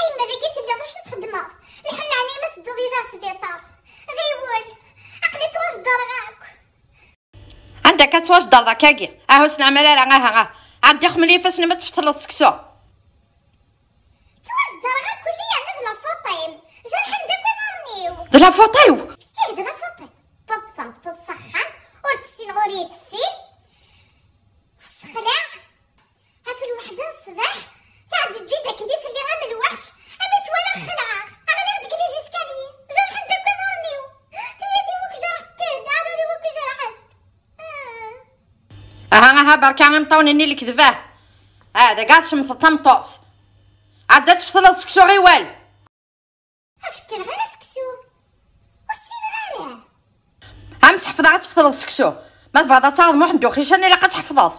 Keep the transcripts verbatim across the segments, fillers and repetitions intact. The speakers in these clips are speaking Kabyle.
Yemma, dagi telliḍ, acu txeddmeḍ? Lḥenni ɛni ma tedduḍ yid-i ar sbiṭar? Ɣiwel, aql-i ttwajeddreɣ akk. Anda akka ttwajeddreḍ akkagi? Ahu, ur neɛmal ara, aha, aha. Ɛeddi xemmel ifassen ma tfetleḍ seksu. Ttwajeddreɣ akk, yerna d la faute-im. Jerḥen-d akk iḍarren-iw. D la faute-iw? Ih, d la faute-im. Tewweḍ tameṭṭut s axxam, ur tt-ssineɣ ur iyi-tessin. Tessexlaɛ. Ɣef lweḥda n ṣṣbeḥ, teɛǧeǧǧi-d akken i fell-i am lweḥc, ami tt-walaɣ xelɛeɣ, ɣliɣ-d deg les escaliers, jerḥen-d akk iḍarren-iw. Tiyita-iw akk jerḥent-d, aɛrur-iw akk jerḥen-t. Ah. Aha, aha, berka imeṭṭawen-nni n lekdeb, ah. Ah, d akka tcemteḍ tameṭṭut. Ɛeddi ad tfetleḍ seksu, ɣiwel. Ur fettleɣ ara seksu. Ur ssineɣ ara. Am sḥefḍeɣ ad tfetleḍ seksu. Ma tebɣiḍ ad taɣeḍ Muḥend Uxican, ilaq ad tḥefḍeḍ.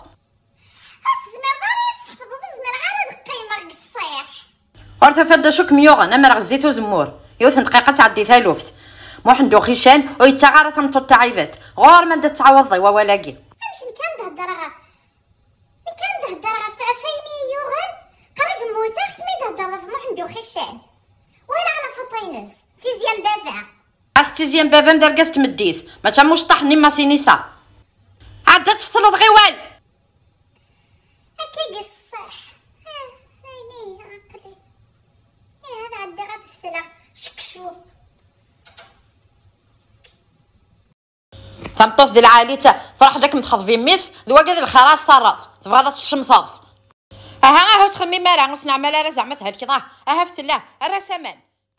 Ur tezmireḍ ara ad tḥefḍeḍ, ur zmireɣ ara ad qqimeɣ deg ṣṣiḥ. Ur tufiḍ d acu kem-yuɣen, amer ɣezzif uzemmur. Yiwet n dqiqa ad tɛeddi taluft. Muḥend Uxican ur yettaɣ ara tameṭṭut taɛibant. Ɣur-m anda tettɛawadeḍ i wawal-agi. Amek nekk ad d-heddreɣ? Nekk ad d-heddreɣ ɣef, ɣef wayen i yi-yuɣen, qrib mmuteɣ, kemm i d-heddreḍ ɣef Muḥend Uxican. Walaɣ la photo-ines, d tizya n baba. As d tizya n baba-m d argaz n tmeddit, mačči am uceṭṭaḥ-nni n Masinisa. Ɛeddi ad tfetleḍ, ɣiwel! Akka i ṣṣeḥ. Ah, ayen-iyi aql-i. Ah, ad ɛeddiɣ ad fetleɣ. Seksu. Tameṭṭut di lɛali-tt, truḥ-d akken texḍeb i mmi-s, d wagi d lxir ara s-terreḍ, tebɣiḍ ad tcemteḍ. Aha, aha, ur ttxemmim ara, ur s-neɛmal ara zeɛma thelkeḍ, ah, aha, fetla, err-as aman.